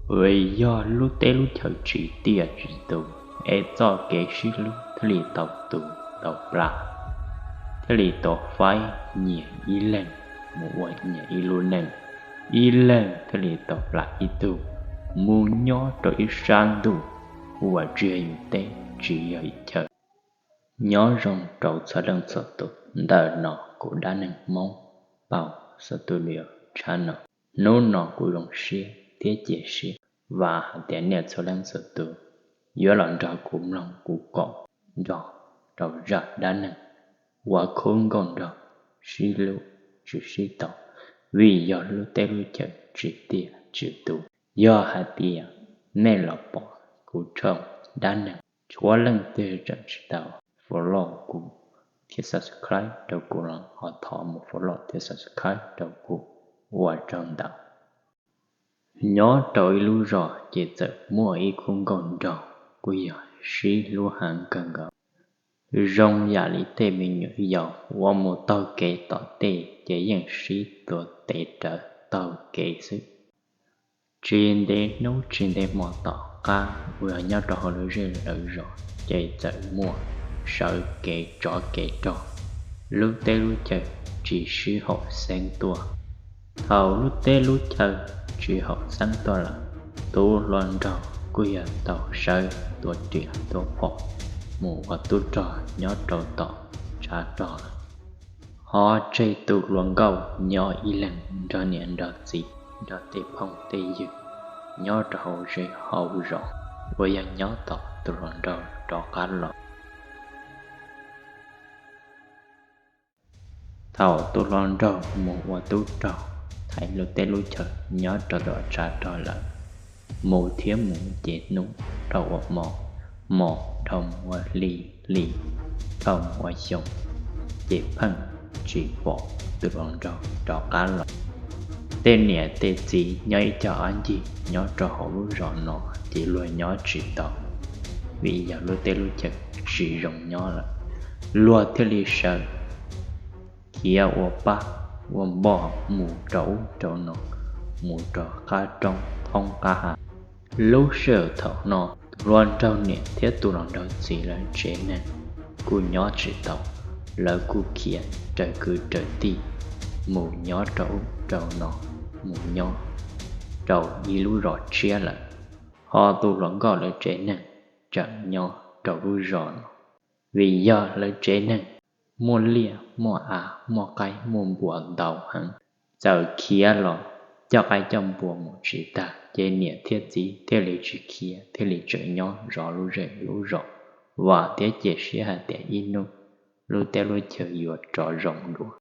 Vim yog lub teb lub chaw tsis tiaj tsis tus, es txoj kev sib hlub thiaj li tau tu tau plam, thiaj li tau faib nyias ib leeg mus ua nyias ib lub neej, ib leeg thiaj li tau plam ib tug mus nyob rau ib sab ntuj uas tsis yog yus teb tsis yog yus chaw. Nyob zoo rau txhua leej txhua tus, ntawm no kuv dab neeg Hmoob Paus Studio Channel. Hnub no kuv zoo siab thiab cia siab vam hais tias nej txhua leej txhua tus yuav los nrog kuv mloog kuv koom nrog rau zaj dab neeg uas khub nkauj nraug sib hlub tsis sib tau, vim yog lub teb lub chaw tsis tiaj tsis tus. Yog hais tias nej los pom kuv tshooj dab neeg, txhua leej twg tseem tsis tau follow kuv thiab subscribe rau kuv los ho thov mus follow thiab subscribe rau kuv, ua tsaug ntau. Nyob rau ib lub zos ces txawm muaj ib khub nkauj nraug kuj yog sib hlub heev kawg nkaus. Zoo yam li tej me nyuam yaus uas mus taug kev tom tej ces yeej sib tuav tes rawv taug kev xwb. Tsis ntev hnub tsis ntev hmo tom qab uas yog nyob rau hauv lawv zej lawv zos ces txawm muaj sawv kev tsov kev rog, lub teb lub chaw tsis sib haum xeeb tuaj. Thaum lub teb lub chaw tsis haum xeeb tuaj lawm, tus hluas nraug kuj yog tau sawv tua riam tua phom mus ua tub rog nyob rau tom tshav rog lawm. Ho tseg tus hluas nkauj nyob ib leeg nrog niam nrog txiv nrog tej phooj tej ywg nyob rau hauv zej hauv zos uas yog nyob tos tus hluas nraug rov qab los. Thaum tus hluas nraug mus ua tub rog thaiv lub teb lub chaw nyob rau tom tshav rog lawm, mus thiab mus ces hnub dhau ua hmo, hmo dhau mus ua hli, hli dhau mus ua xyoo, ces pheej tsis pom tus hluas nraug rov qab los. Tej niam tej txiv nyob ib co ab ncig nyob rau hauv lub zos no ces luag nyob tsis tau, vim yog lub teb lub chaw tsis zoo nyob lawm. Luag thiaj li sawv khiav ua pab ua npoj mus rau ub rau no, mus rau qab roob thoob qab hav. Lub sij hawm thaum no, tus hluas nraug niam thiab tus hluas nraug txiv lawv tsev neeg kuj nyob tsis tau, lawv kuj khiav raws kwv raws tij mus nyob rau ub rau no, mus nyob rau ib lub zos tshiab lawm. Ho tus hluas nkauj lawv tsev neeg tseem nyob rau lub zos no, vim yog lawv tsev neeg muaj liaj muaj av muaj qaib muaj npua ntau heev. Txawm khiav los coj qaib coj npua mus tsis tag ces niam thiab txiv thiaj li tsis khiav, thiaj li tseem nyob zov lub zej lub zos, vam thiab cia siab hais tias ib hnub lub teb lub chaw yuav rov zoo dua.